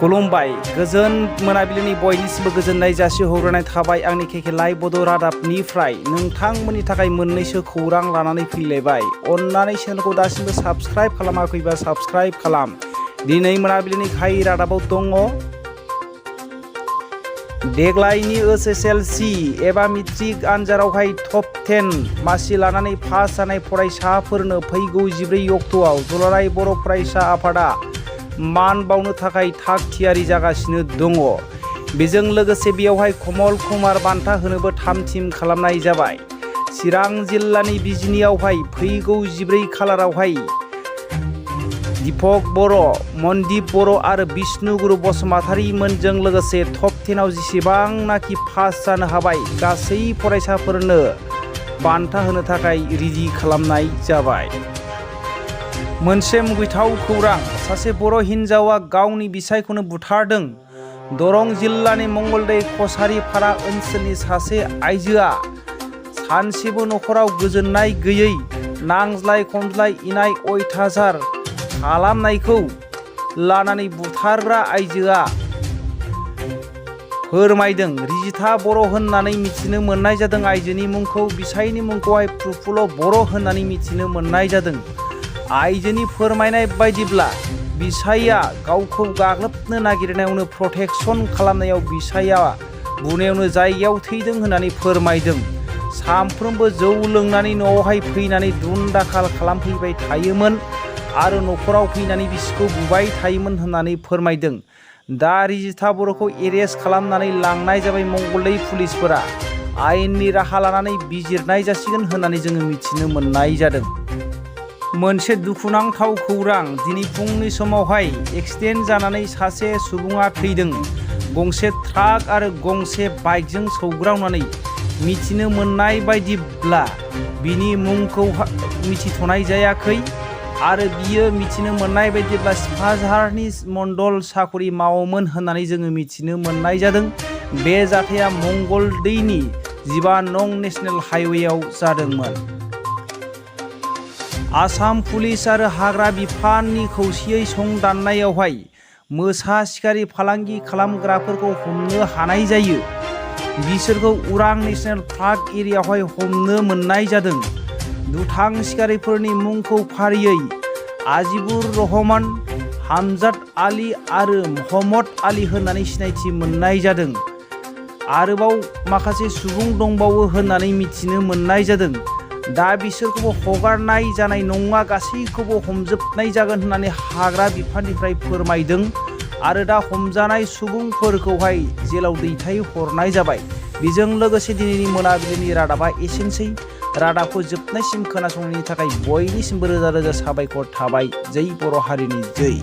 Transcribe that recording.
खुलुमबाय गोजोन मोनाबिलिनि बयनिसिमबो गोजोननाय जासिहरनाय थाबाय आंनि केके लाइभ बड' रादाबनिफ्राय नोंथांमोननि थाखाय मोननैसो खौरां लानानै फैलायबाय। अन्नानै चेनेलखौ दासिमबो साबस्क्राइब खालामाखैबा साबस्क्राइब खालाम। दिनै मोनाबिलिनि गाहाय रादाबाव दङ देग्लायनि एसएसएलसि एबा मेट्रिक आनजादावहाय टप 10 मासि लानानै पास जानाय फरायसाफोरनो फैगौ 14 अक्ट'आव दुलाराय बर' फरायसा आफादा मान बावनो थाखाय थाग थियारि जागासिनो दङ। बेजों लोगोसे बेयावहाय कमल कुमार बान्था होनोबो थाम-थिम खालामनाय जाबाय। चिरां जिल्लानि बिजिनियावहाय फैगौ 14 खालारावहाय दीपक बर', मनदीप बर' आरो बिष्णुगुरु बसुमतारी मोनजों लोगोसे टप 10 आव जेसेबांनाखि पास जानो हाबाय गासै फरायसाफोरनो बान्था होनो थाखाय रेडि खालामनाय जाबाय। मोनसे मुगैथाव खौरां, सासे बर' हिन्जावा गावनि बिसायखौनो बुथारदों। दरं जिल्लानि मंगलदै कसारीपारा ओनसोलनि सासे आइजोआ सानसेबो न'खराव गोजोननाय गैयै, नांज्लाय खमज्लाय इनाय अयथासार खालामनायखौ लानानै बुथारग्रा आइजोआ फोरमायदों। रिजिता बर' होननानै मिथिनो मोननाय जादों। आइजोनि मुंखौ बिसायनि मुंखौहाय प्रफुल्ल बर' होननानै मिथिनो मोननाय जादों। आइजोनि फोरमायनाय बायदिब्ला बिसाया गावखौ गाग्लोबनो नागिरनायावनो प्रटेक्शन खालामनायाव बिसाया बुनायावनो जायगायाव थैदों होननानै फोरमायदों। सानफ्रोमबो जौ लोंनानै न'आवहाय फैनानै दुम-दाखाल खालामफैबाय थायोमोन आरो न'खराव फैनानै बिसिखौ बुबाय थायोमोन होननानै फोरमायदों। दा रिजिता बर'खौ एरेस्ट खालामनानै लांनाय जाबाय। मंगलदै पुलिसफोरा आयेननि राहा लानानै बिजिरनाय जासिगोन होननानै जोङो मिथिनो मोननाय जादों। मोनसे दुखुनांथाव खौरां, दिनै फुंनि समावहाय एक्सिडेन्ट जानानै सासे सुबुङा थैदों। गंसे ट्राक आरो गंसे बाइकजों सौग्रावनानै। मिथिनो मोननाय बायदिब्ला बिनि मुंखौ मिथिथ'नाय जायाखै आरो बियो मिथिनो मोननाय बायदिब्ला सिपाझारनि मण्डल साखरि मावोमोन होननानै जोङो मिथिनो मोननाय जादों। बे जाथाया मंगलदैनि 15 नं नेशनेल हाइवेआव जादोंमोन। आसाम पुलिस आरो हाग्रा बिफाननि खौसेयै संदाननायावहाय मोसा सिखारि फालांगि खालामग्राफोरखौ हमनो हानाय जायो। बिसोरखौ उरां नेशनेल पार्क एरियायावहाय हमनो मोननाय जादों। दुथां सिखारिफोरनि मुंखौ फारियै आजिबुर रहमान, हामजाद आली आरो महम्मद आली होननानै सिनायथि मोननाय जादों। आरोबाव माखासे सुबुं दंबावो होननानै मिथिनो मोननाय जादों। दा बिसोरखौबो हगारनाय जानाय नङा, गासैखौबो हमजोबनाय जागोन होननानै हाग्रा बिफाननिफ्राय फोरमायदों आरो दा हमजानाय सुबुंफोरखौहाय जेलाव दैथायहरनाय जाबाय। बेजों लोगोसे दिनैनि मोनाबिलिनि रादाबा एसेनोसै। रादाबखौ जोबनायसिम खोनासंनायनि थाखाय बयनिसिमबो रोजा रोजा साबायखर थाबाय। जै बर' हारिनि जै।